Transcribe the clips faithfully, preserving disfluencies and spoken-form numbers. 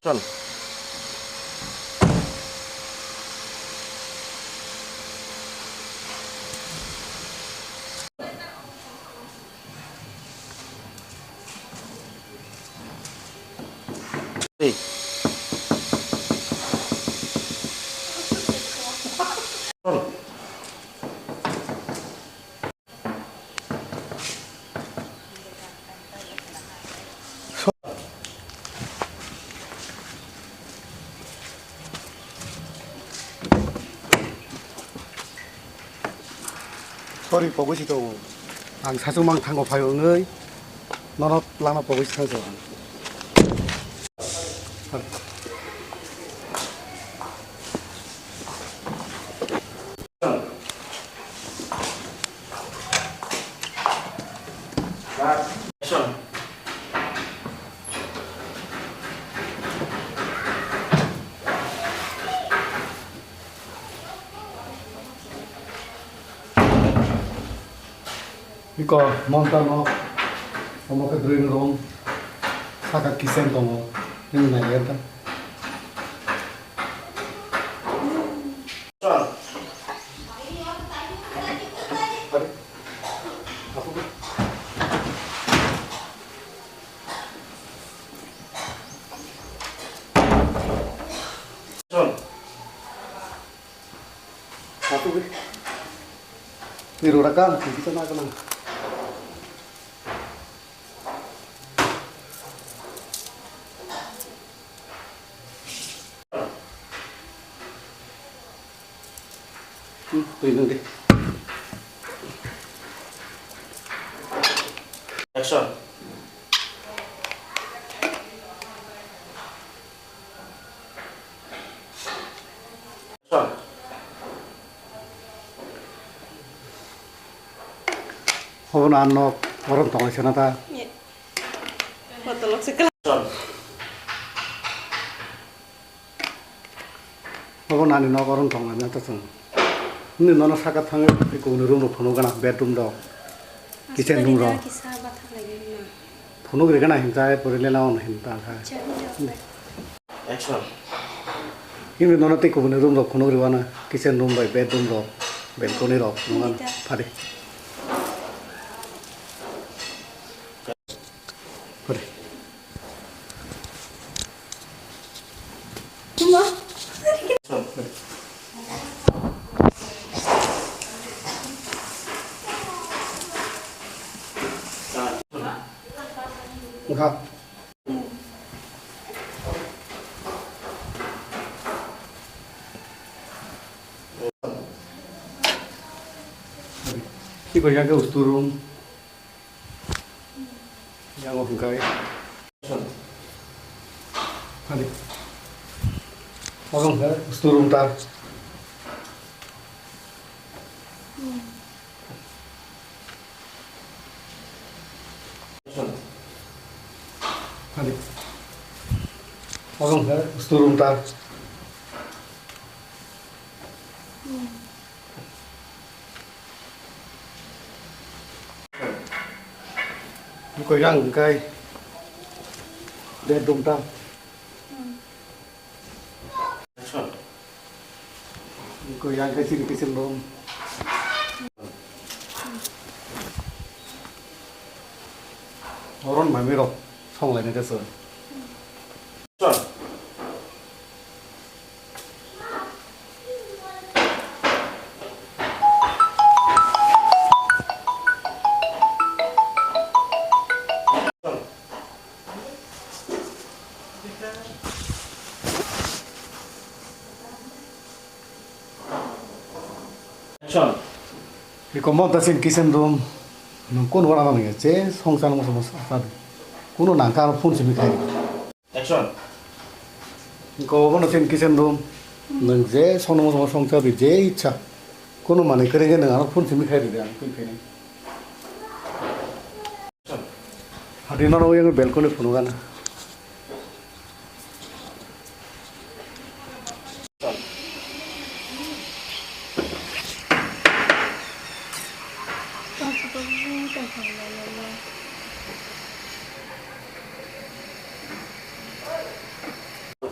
Action. Hey. Sorry, pogwi si tongo. Ang sachung mang thango phai wngnai. Nono lama pogwi si thangsa ang. Action. Iko monta no, omo khe drawing room, saka kitchen tongo, nini nai ya ta. Ni rora kan, kita nak kenal. Hmm, twi nang di. Action. Action. Obono ang nok orom tongo sena ta. Ye. Botolok se kla- Action. Obo nani nok orom tong nani ta chwng. Nini nono saka thangwi tei kubuni room rok phunuk gana, bedroom rok, kitchen room rok. Kisa bathang lai gana. Phunuk ri gana hinta pore lela on hinta kha. Acha, hinta. Action. Himri nono tei kubuni room rok phunuk ri wana, kitchen room bai bedroom rok, balcony rok phunuk gana. Hinta. Phadi. Kore. Wngkha. Tei bai khe ustu room. Yang hwnkhe. Ani. Obo hwnkhe store room ta. Ani. Obo hwnkhe store room ta. Koirang kai bedroom ta. Koirang kai chini kitchen room. Oron mami rok song lai nai ta sir. Action. Iko mo dasin kitchen room. Nung kun wara nang ya, je song chan mo mo sa. Kuno nang ka phone simi khai. Action. Iko mo dasin kitchen room. Nung je song mo mo song cha bi je icha. Kuno mane kere nang ano phone simi khai ri ang phone khai. Hadi nono yang balcony phunuk gana.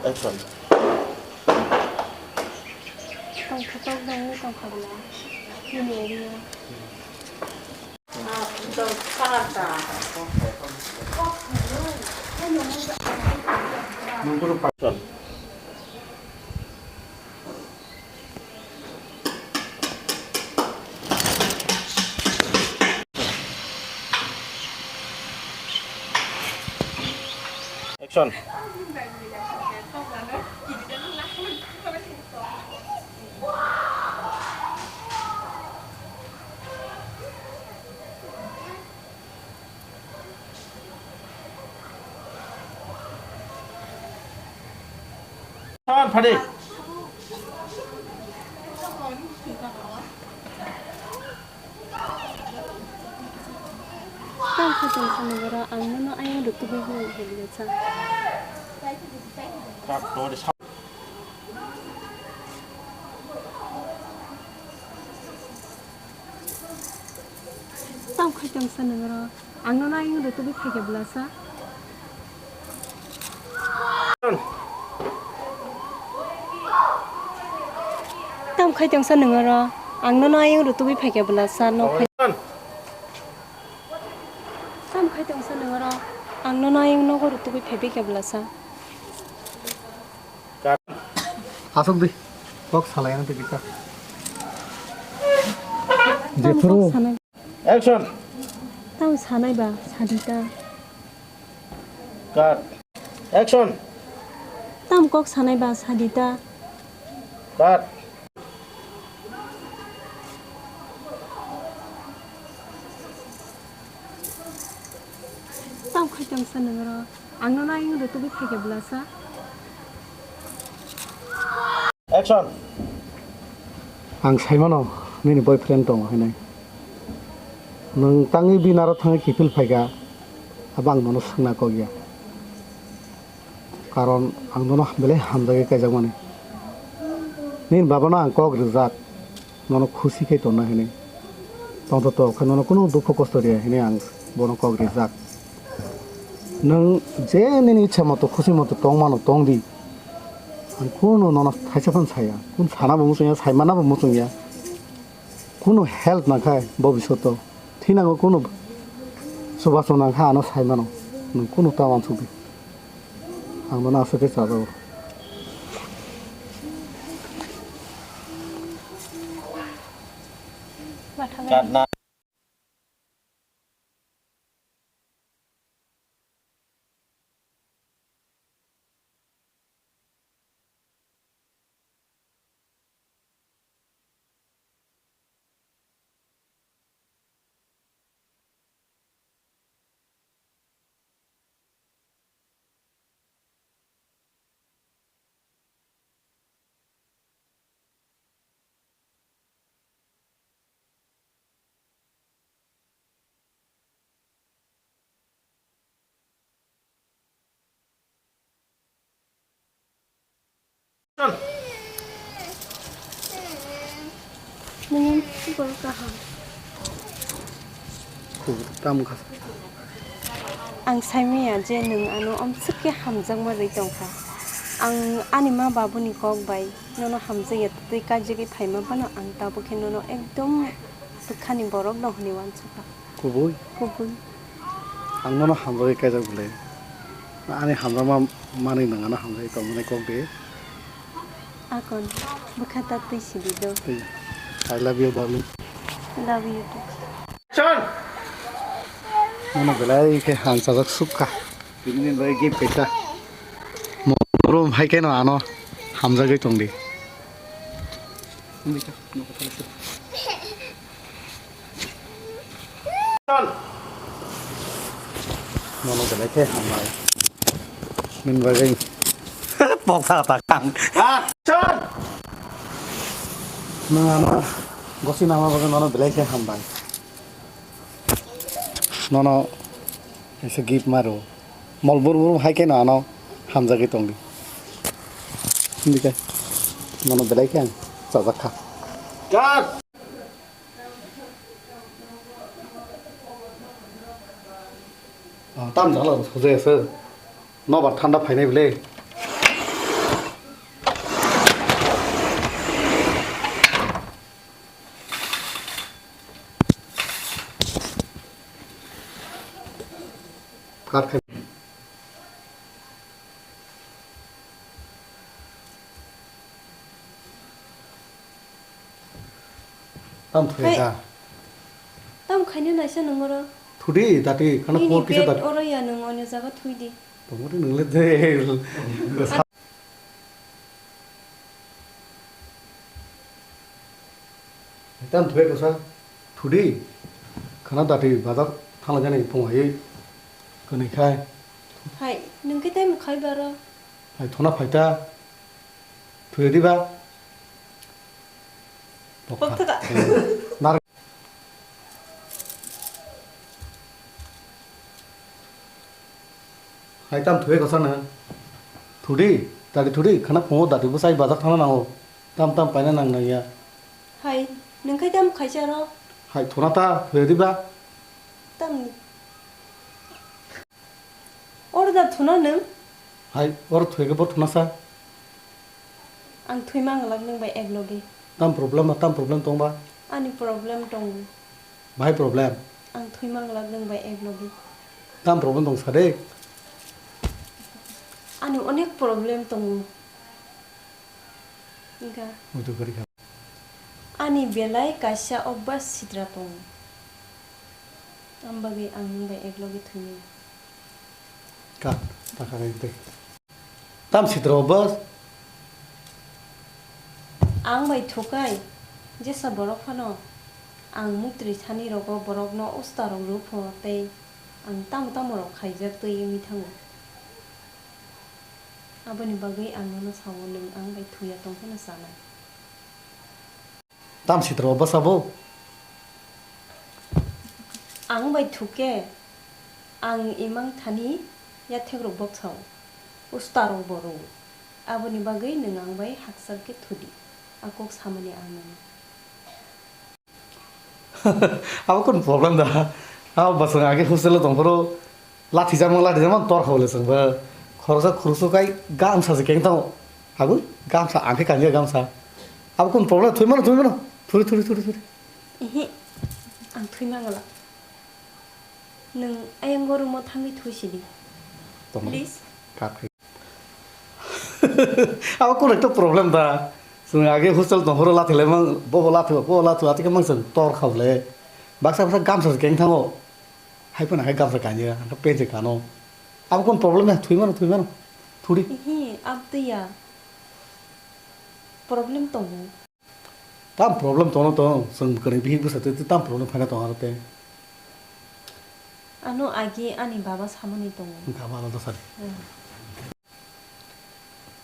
Action. Tongkha tongkha tongkha bwla. Nini area. Action. Action. Son, phadi. Tang khe tong sa nang oro, ang nono ayang rw tubui bo hwnwi sa. Tang khe tong sa nang oro, ang nono ayang rw tubui phai khe bwla sa. Tamo khai tongsa nung oro? Ang nono ayang rutugwi phaikha bwlasa, nok phai. Tamo khai tongsa nung oro? Ang nono ayang nogo rutugwi phaibai kha bwlasa. Asok di, kok salai ang tiki ta. Tamo Jephuru. Kok sanai. Action. Tamo sanai ba, sadi ta. Cut. Action. Tamo kok sanai ba, sadi ta. Cut. Tamo khai tongsa nung oro? Ang nono ayang rutugwi phaikha bwlasa. Action. Ang saimano nini boyfriend tongo hinwi. Nwng tangwi bini aro thangwi kiphil phaikha, abo ang nono swngna kok ya. Karon ang nono belai hamjagwi kaijakmani. Nini babano ang kok rijak, nono khusi khe tonna hinwi. Tongthotok khe nono kunu dukhu kosto riya hinwi ang bono kok rijak. Nwng je nini ichha moto, khusi moto tong mano, tong di. Ang kunu nono thaisa phano saya, kunu sana bo muchung ya, sai mana bo muchung ya. Kunu help nang khai bobishoto thinango kunu chubachu nang kha ano sai mano. Nwng kunu ta uansuk di. Ang nono aswk khe chajago. Kat na. Nwng tei borok kaham. Khubui tamo kha. Ang saimanya je nwng ano omswk khe hamjakma rwi tongkha. Ang ani ma babuni kok bai nono hamjakya tei kaijakgwi phaima phano ang tabuk khe nono ekdom bwkhani borok no hwnwi uansukha. Kubui? Kubui. Ang nono hamjagwi kaijak bwle. Ani hamjakma manwi nwng ano hamjagwi tongmani kok de. Akon, bwkha ta twi sidi do. Twi. I love you, darling. Love you too. Action! Nono belai khe hamjajak sukha. Tini bai gift kaisa. Mo room hai khe no ano hamjagwi tongdi. Nono belai khe hambai. Nini bagwi poksa ta kang. Action! Nwng ano gosi nama bagwi nono belai khe hambai. Nono kaisa gift maro. Mol buru buru hai khe no ano hamjagwi tongdi. Hindikhe nono belai khe ang chajak kha. Cut! Ah, tam jala sujai ase. Nobar thanda phainai bwle. Cut khai. Tam thwi Hai. Da. Tam khaina naisa nung oro. Thudi dati khana Nini por kisa bed dati. Oro ya nung onyo jaga thwi di. Tongmani nung le de. Tam thwi kosa. Thudi. Khana dati bazar thangla jani pung hai. Kani khai. Hai, nung ke tam khai baro. Hai thona phaita. Thwi di ba. Bokha. Bokha da. Nar- Hai tam thwi kosa na. Thudi, dati thudi, khana phungo dati bwsai bazar thangna nango. Tam tam paina nang nang ya. Hai, nung khai tam khaisa ro. Hai thuna ta thwi di ba. Tam ni. Oro da thuna nung? Hai, oro thwi ke bo thuna sa. Ang thwi manglak nung bai ek logi. Tam problem, tam problem tong ba? Ani problem tongo. Bahai problem? Ang thwi manglak nung bai ek logi. Tam problem tong sa de? Ani onek problem tongo. Wngkha. Muitu kwrwi kha. Ani belai kaisa obas sitra tongo. Ang bagwi ang nung bai ek logi thwimani. Ka, ta kha nai tei. Tam sitra obas? Ang bai thukai, jesa borok phano ang muktri thani rogo borokno usta rok rw pho tei ang tamo tamo rok khaijak twi wngwi thango. Aboni bagwi ang nono sao, nwng ang bai thuya tong phano chanai. Tam sitra obas abo? Ang bai thuke, ang imang thani yathek rok bok sao, usta rok bo rw. Aboni bagwi nwng ang bai hakchal khe thudi. A kok samani ang nono. Abo kunu problem da? Abo bwswng age hostel o tongphuru lathi jakma, lathi jakma tor kha bole chwng bo. Khoroksa khuroksa kai gamsa se keng tongo. Abo gamsa ang khe kanya gamsa. Abo kunu problem? Thwi mano, thwi mano. Thuri, thuri, thuri, thuri. Ihi, ang thwi mangala. Nwng ayang room o thangwi thwi sidi. Tongmani. Please. Kap khai. Abo kunu ekta problem da. Chwng age hostel tongphuru lathi laimang, bobo lathi, bobo lathi, atike mang chwng tor kha bole. Baksa baksa gamsa se keng thango. Hai phano hai gamsa kanya, ang khe pant se kano. Abo kunu problem ya, thwi mano, thwi mano. Thudi. Ihi, abtwi ya. Problem tongo. Tam problem tongno tong, chwng kwrwi bihik bwsa twi twi tam problem phaina tong aro tei. Ano agi ani baba samani tongo. Wngkha abo alada sari. Hmm.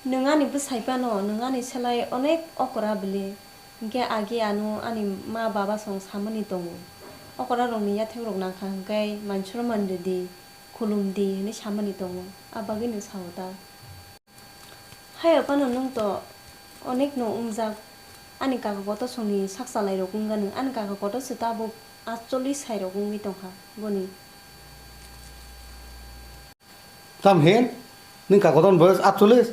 Nwng ani bwsai phano, nwng ani selai onek okra bwle. Hinkhe agi ano ani ma baba song samani tongo. Okra rokni yathek rok nangkha hinkhe mansuro manrwdi, khulumdi hinwi samani tongo. Abagwi nwng sao ta? Haiya phano nwng to onek no wngjak. Ani kaka kotor songni sak chalai rok wngya nwng. Ani kaka kotor se tabuk atchollish sai rok wngwi tongkha boni. Tam hin? Nwng kaka kotor ni boyos atchollish?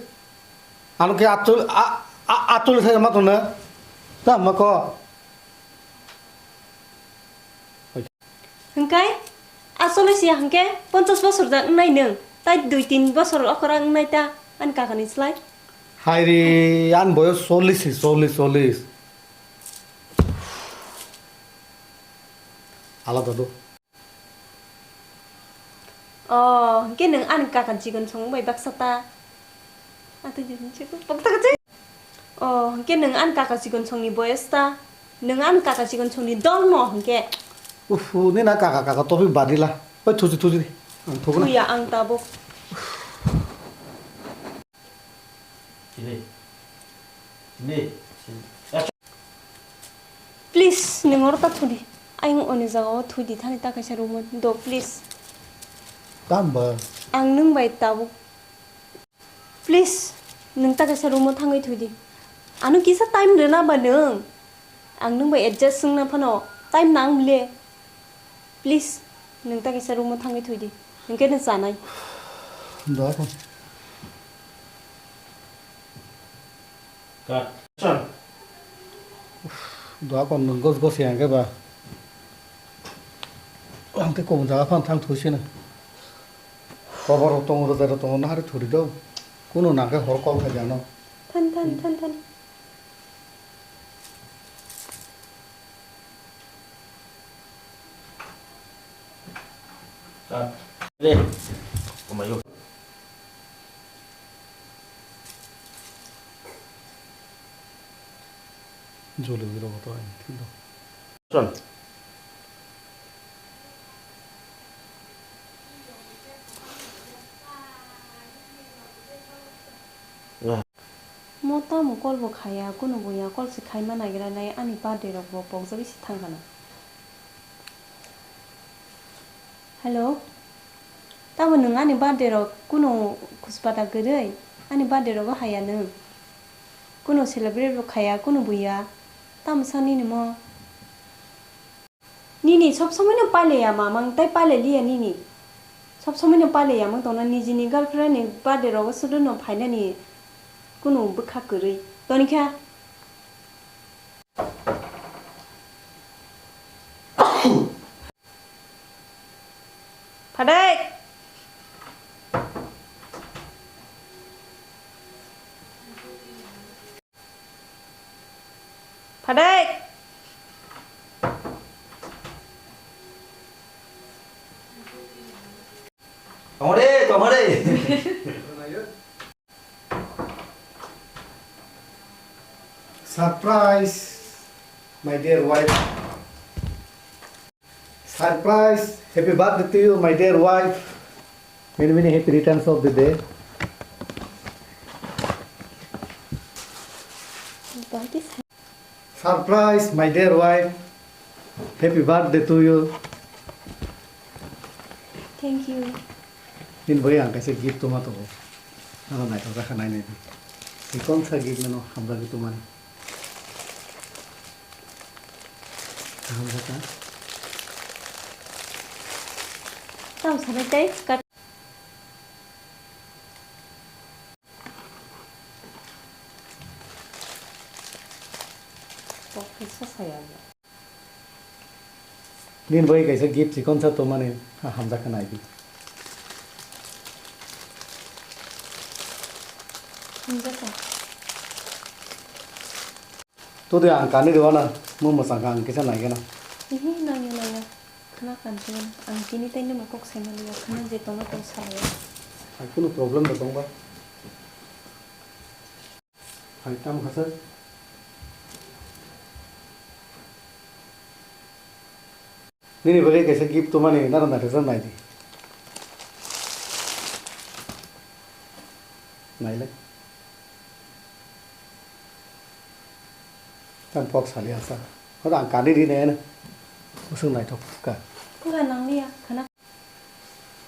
Ano khe atchollish, a, a, atchollish sai ma tongna? Tam ma ko? Hwnkhe, asole siya hwnkhe ponchas bosor da wngnai nwng, tai dui tin bosor okora wngnai ta ani kakani slai. Haire, ani boyos chollish se, chollish, chollish. Alada do. O, hwnkhe nwng ani kaka chikon song bai baksa ta. Atwi di, nung se kok ta kachi. O, hwnkhe nwng ani kaka chikon songni boyos ta. Nwng ani kaka chikon songni dol no hwnkhe. Uff, nini na kaka, kaka topic badila. Oi, thusi, thusi di. Ang thugo na. Thuya ang tabuk. Sini. Sini. Sini. Please, nwng oro ta thudi. Ayang oni jaga o thudi thani ta kaisa room o do, please. Tamba. Ang nwng bai tabuk. Please, nwng ta kaisa room o thangwi thudi. Ano kisa time rwna ba nwng. Ang nwng bai adjust wngna phano time nang bile. Please, nwng ta kaisa room o thangwi thudi. Hwnkhe nwng chanai. Doa kon. Cut. Doa kon nwng gos gos yang ke ba. Ang te kobon jaga phan thang thusina. Koborok tongo, rwjai rok tongo, nahari thuri do. Kuno nangkhe hor call khai di ano. Than, than, than, than. Sir. Re. Kumayo. Jologwi rogo to ang thik do. Son. Mo tamo call bo khaya, kunu buya call se khaima nagira nai, ani birthday rok bo pokjagwi se thang kana. Hello, tamo nwng ani birthday rok kunu khuspata kwrwi? Ani birthday rogo haya nwng? Kunu celebrate bo khaya, kunu buya. Tamo sa nini mo? Nini sob somoi no pailaiya mamang, tai pailai liya nini. Sob somoi no pailaiya mang tongna nijini girlfriend ni birthday rogo sudu no phainani kunu bwkha kwrwi. Tonikha. Phadai. Phadai. Tongre, tongre. Surprise, my dear wife. Surprise, happy birthday to you, my dear wife. Many, many happy returns of the day. Surprise, my dear wife. Happy birthday to you. Thank you. Nini bagwi ang kaisa gift tongma tongo. Ano naithok jakha nainai di. Chikon sa gift nano hamjagwi tongmani. Kaham jakha. Tamo sanai tei kat. Kok kisa saya. Nini bagwi kaisa gift chikon sa tongmani ha hamjak kha nai di. Hamjak kha. Todi ang kani rw na, mo mwchang kha ang kisa nai gana. Ihi nangya nangya. Khna kanti ang tini tei nima kok sai mani ya khna je tongma tong salai. Hai kunu problem da tongba. Hai, tamo kha sir. Nini bagwi kaisa gift tongmani naro naithok jak nai di. Nailai. Tang kok sali asa. Hoda ang kani ri nai ano. Usung naithok kha. Pura nang liya, khna.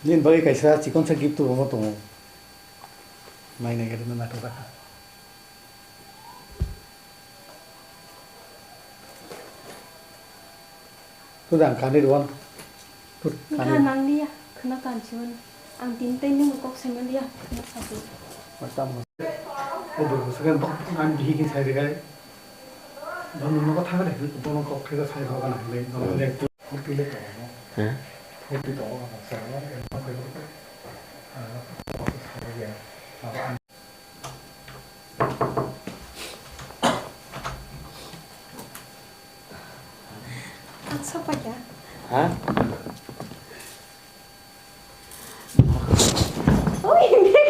Nini bagwi kaisa chikonsa gift tubumo tongo. Naina gari no naithok kha. Tudang kani rwan. Tut kani. Nang liya, khna kansi wan. Ang tin tai nung kok sai liya, khna sasi. Matam. O bo sekan bak ang bihi kin sai de gai. Don no ko thang de, don ko khe sai ko kana le, don le. Forty le to. He? Forty to, sa, e, ma, e, a, ko, sa, ya. Aba, an. Ang sa pa ya? Ha? Oi, hindi.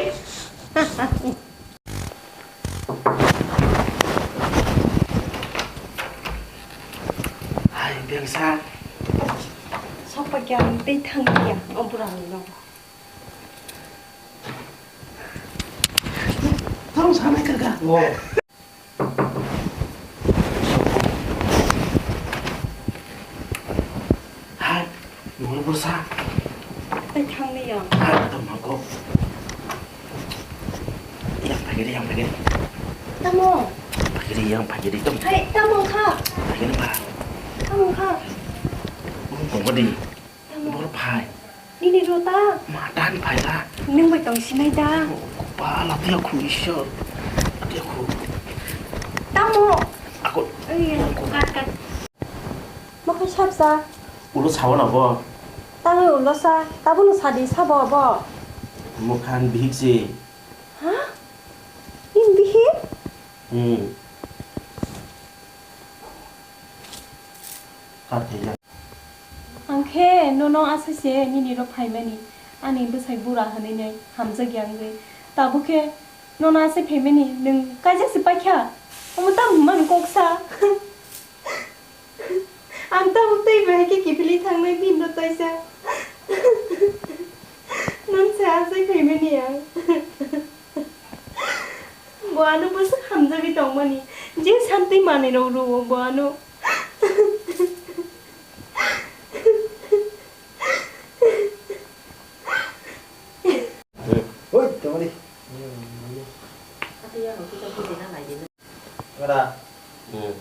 Hai, biasa. Sapa kya ang tei thang kya? Ang pura ang no. Tarong sana kaka. Oh. Hai, nunggu bursa. Tei thang ni yang. Hai, tamo ko. Yang pagi di, yang pagi di. Tamo. Pagi di, yang pagi di, tamo. Hai, tamo kha. Pagi di, pa. Tamo kha. Tamo. Bor phai. Nini rota. Ma dan phai da. Nung bai tong sinai da. Ba la tia khu isor. Tia khu. Tamo. Ako. Ei, kat, kat. Mokhe sapsa. Ulo sawo na bo. Tamo ulo sa. Tabunu sadi sabo bo. Mokhan bihik se. Ha? Nini bihik? Hmm. Kar khaijak. Ang khe nono asai se nini ro phaimani. Ani bwsai bura hwnwi nai hamjakya wngwi. Tabuk khe nono asai phaimani nwng kaijak se paikha. Omo tamo hwnmani kok sa. Ang tabuk tei bahai khe kiphilwi thangnai bini no taisa. Nwng se asai phaimani ang. Bo ano bwswk hamjagwi tongmani, je santwi manwirok rwo bo ano. Oi, tongmani. Ngara. Hmm.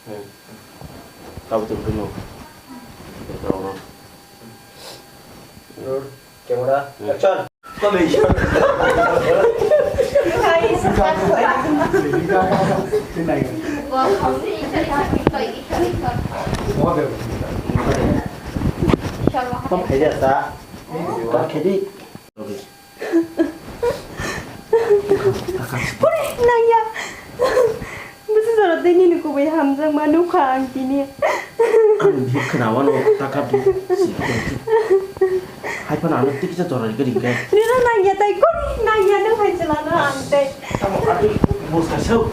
Hmm. Kabo tong phino. Roll, camera, hmm, action. Kami. Tam khaijak sa. Tam khaidi. Pore, nangya. Bwswk jora tei nini kubui hamjakma nukha ang tini. Ang bihik khwnawano taka di. Hai phano ano tikisa jora rikha rikha. Nino nangya tai kori nangya nung hai chalano ang tei. Tamo adi bos kasau.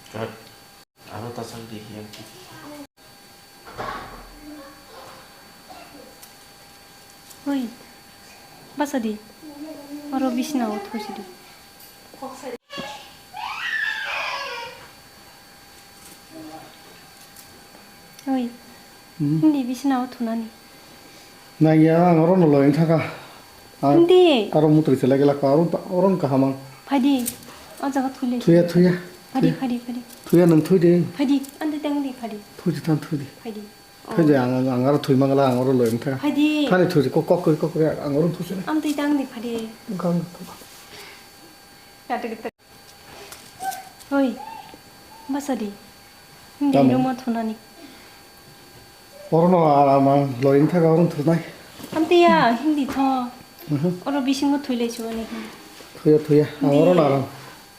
Kat. Aro ta sak di yang ki. Oi, basa di. Oro bisina o thusi di. Oi, hmm, hindi bisina o thunani. Nangya ang oro no loyang thaka. Ang hindi. Aro mutri chelai gelak aro oro kaham ang. Phaidi, o jaga thule. Thuya, thuya. Phaidi, phaidi, phaidi. Thuya nang thui de. Phaidi, ante tang di phaidi. Thui de, tang thui de. Phaidi. Thui de, ang, ang aro thui mangala, ang oro loyang thaka. Phaidi. Thani thui de, kok, kok, kok, kok, ang oro thui de. Ante tang di phaidi. Kang. Oi, basa di. Hindi tamo? Room o thunani. Orono aram ang loyang thaka orono thunai. Amtiya, hindi tho. Mhm. Oro bisingo thwi lai chubani. Thuya, thuya. Ang orono aram.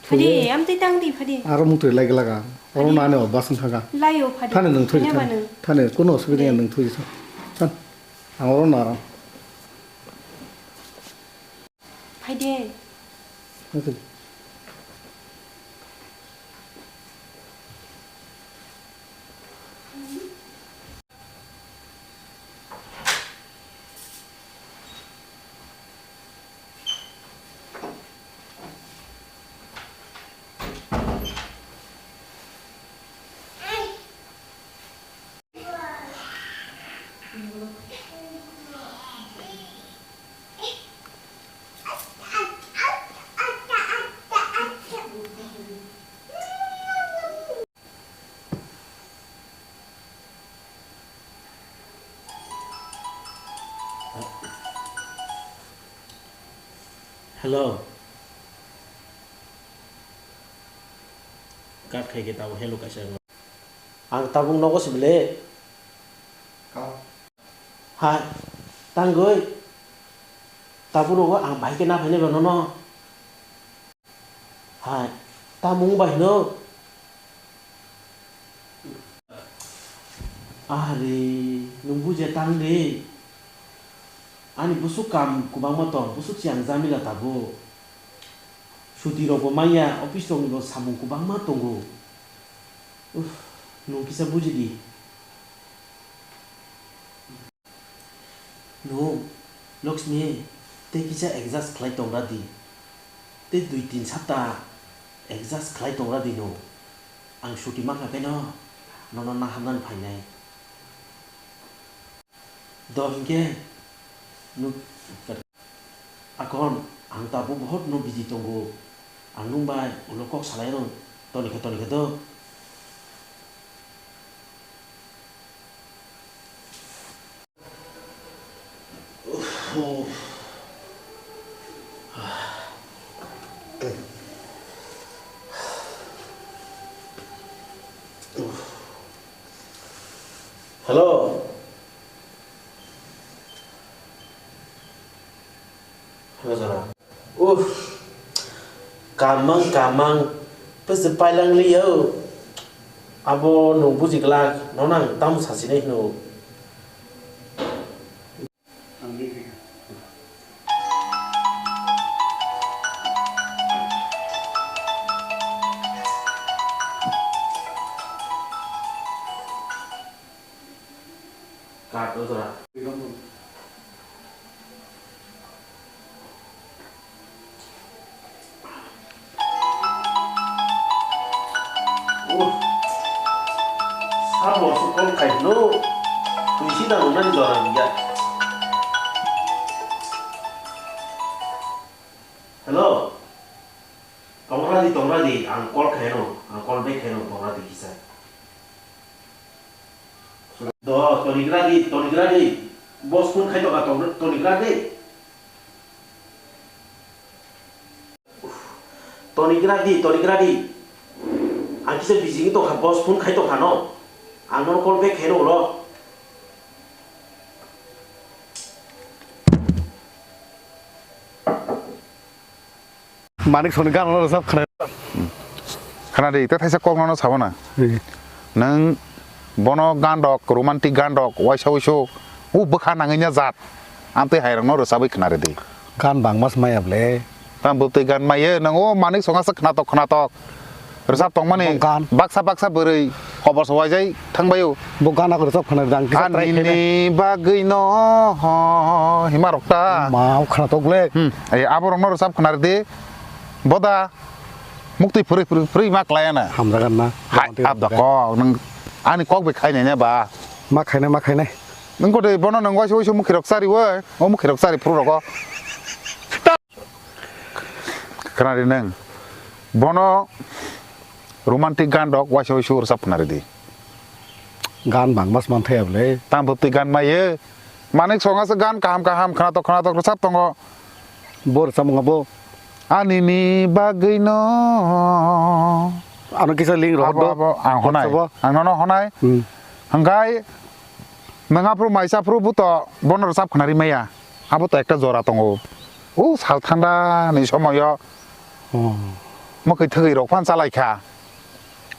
Phadi, thuya. Amtwi tang di, phadi. Aro mutwi lai glak ang. Orono ani obas wng thaka. Layo, phadi. Thani nwng thwi thani. Thani kuno osubida ya nwng thwi than. Ang orono aram. Phaidi. Okay. Hello. Kat khai khe tabo hello kaisa. Ang tabuk nogo se bele. Hai, tangwi. Tabuk nogo ang bahai khe na phainai ba nono. Hai, tamung bai hino. Are, nwng buja tang de. Ani busuk kam kwbangma tong, busuk chiyang jamila tabuk. Suti rokbo manya, office roknibo samung kwbangma tongo. Uff, nwng kisa buji di. Nwng, Lakshmi, tei kisa adjust khlai tong ra di. Tei dui tin sapta adjust khlai tong ra di nwng. Ang suti mankha khe no, nono naharnani phainai. Do hinkhe, nwng, akon, ang tabuk bohot no busy tongo. Ang nwng bai ulo kok salai rw, Toni khe, toni khe to. Hello. Hello, Jora. Uff, kamang, kamang, bwswk pailangli o. Abo nwng buji glak, nono ang tamo sasinai hino. Kat o jora. Oh. Sabo se call khai no. Twi si da nani jora ya. Hello. Tongra di, tongra di, ang call khai no, ang call back khai no, tongra di kisa. Do, tonigra di, tonigra di. Boss phone khai tongkha, tonigra di. Tonigra di, tonigra di. Ang kisa busy wngwi tongkha, boss phone khai tongkha no. Ang nono call back khaino ulo. Manik Soni gan rwchap khna. Khna di, ta thaisa kok nono sabo na. Hmm. Nang bono gan rok, romantic gan rok, waisa waisu, u bwkha nangwi nya jat. Amtwi hai rok no rwchabwi khna rw di. Gan bangma se maya ble. Tam bwtwi gan maye, nang o Manik Songa se khnatok khnatok. Rwchap tongmani bo gan. Baksa baksa bwrwi kobor se waijai thangbaio. Bo gana ko rwchap khna dang kisa try khaina. Ani ni bagwi no ho hima rok ta. Ma khna tok le. Hmm. Ai abo rok no rwchap khna rw di. Boda. Mukti phuri phuri phuri ma klaya na. Hamjagan na. Hai, ab da ko nang ani kok be khai nai na ba. Ma khainai, ma khainai. Nang ko de bono nang waisa waisa mukhi rok chari wai. O mukhi rok chari phuru rok o. Khna di nang. Bono romantic gan rok waisa waisa rwchap khna rw di. Gan bangma se man thaya bwle. Tam bwtwi gan maye. Manik Songa se gan kaham kaham khnatok khnatok rwchap tongo. Bo rwchapmung abo. Ani ni bagwi no. Ano kisa link rohor do. Abo, abo, ang honai. Ang nono honai. Hmm. Hwnkhe nang aphuru maisa phuru buto bono rwchap khna ri maya. Abo to ekta jora tongo. O sal thanda ni somoyo. Oh. Mwkhwi thwgwi rok phan chalai kha.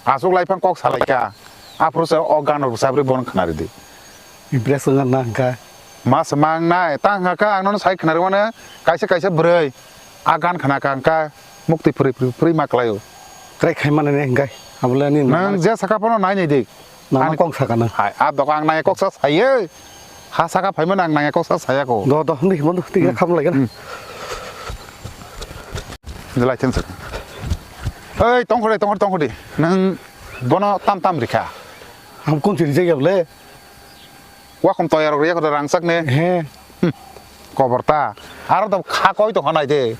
Aswk lai phang kok salai kha. Aphuru se o gan rok rwchap ri bono khna ri di. Impress wngna na hwnkha. Ma se mang nai, ta hwnkha kha ang nono sai khna ri mano. Kaisa kaisa bwrwi a gan khna kha hwnkha mukti phuri phuri phuri ma klai o. Try khai mani ne hwnkha. Abo le ani nang je saka phano nai nai di. Nang ani kok saka na. Hai, a doka ang nai kok sa sai. Ha saka phaimano ang nangya kok sa saya ko. Do, do, hindi, bondo, hindi, hmm, kham lagi na. Hmm. Jelai theng sir. Oi, tongkhore, tongkhore, tongkhore. Nang bono tam tam rikha. Ham kun siri jai gable. Wakhom toyar rok riya ko rangsak ne. He. Hmm. Kobor ta. Aro do kha koi to khanai de.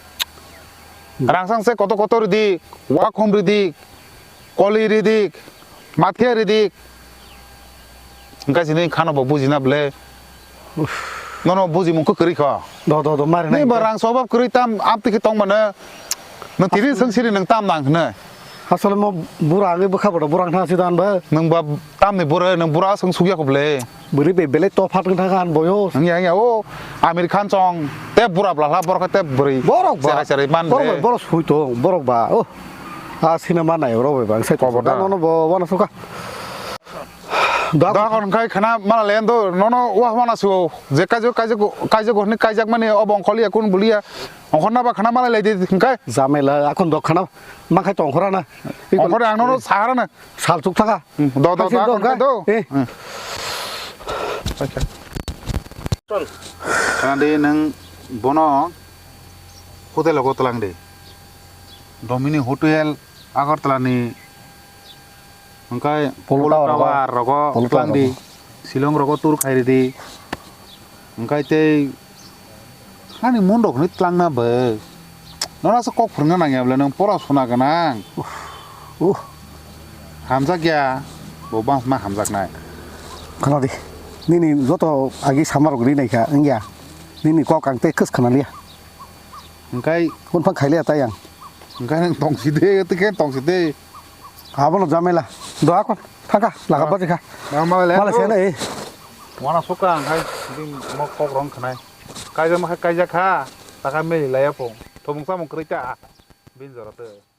Rangsang se koto koto ridi, wakhom ridi, koli ridi, mathia ridi. Hingke sini khano bo bujina ble. Nono bujimung khe kwrwi kho. Do, do, do, mari nai. Ni ba rang sobab kwrwi tam, amtwi khe tong mano. Nwng tini swng siri nwng tam nang hwnwi. Asole mo bura angwi bwkha bodo, bura wngtha si dan ba. Nwng ba tamni bura, nwng bura swng sugya kho ble. Bwrwi bai belai topha wngtha kha han boyo. Wngya, wngya, o Amir Khan chong, tei bura bla hla, borok khe tei bwrwi. Borok ba. Cherai cherai man borok ble. Ba, borok sui tong, borok ba. Oh. A sina ma nai rok bai bang sai. Kobo da. Nono bo, wano suka. Da. Da kon khai khana mala lendo, nono wa wana su. Je kajo, kajo, kajo hni kaijak mani, o bongkholi ya kun bulia. Ongkhorna ba khana mala lai di, hingkai. Jamela, akon dok khana. Makhai tongkhora na. Ongkhore ang nono sahara na. Sal chuk thaka. Hmm, do, do, do, do, do, do. Eh. Hmm. Acha. Khana di nwng bono hotel rogo tlang di. Domini Hotel Agartala ni hingkai Polo Polo Tower rogo. Tower rogo Polo tlang Tower di. Rogo. Silong rogo tour khai ridi. Hingkai tei ani mon rok ni tlang na bai. Nora sa kok phwrwngna nangya bole nwng pora sona gwnang. Uh, hamjak ya, bo bangma hamjaknai. Khana di, nini joto agi samar guri naikha, wngya. Nini kok ang tei kwskhana liya. Hwnkhe hwnphang khailiya tai ang. Hwnkhe nwng tongsi de, tei khe tongsi de. Abono jamela. Doa kon, thangkha, laga bajikha. Mama le. Mala se nei. Wana suka ang khai, bini mo kok rong khnai. Kaijak ma khai kaijak kha, ta kha meli laya pho. Thomung samung kwrwi ta. Bini jora tei.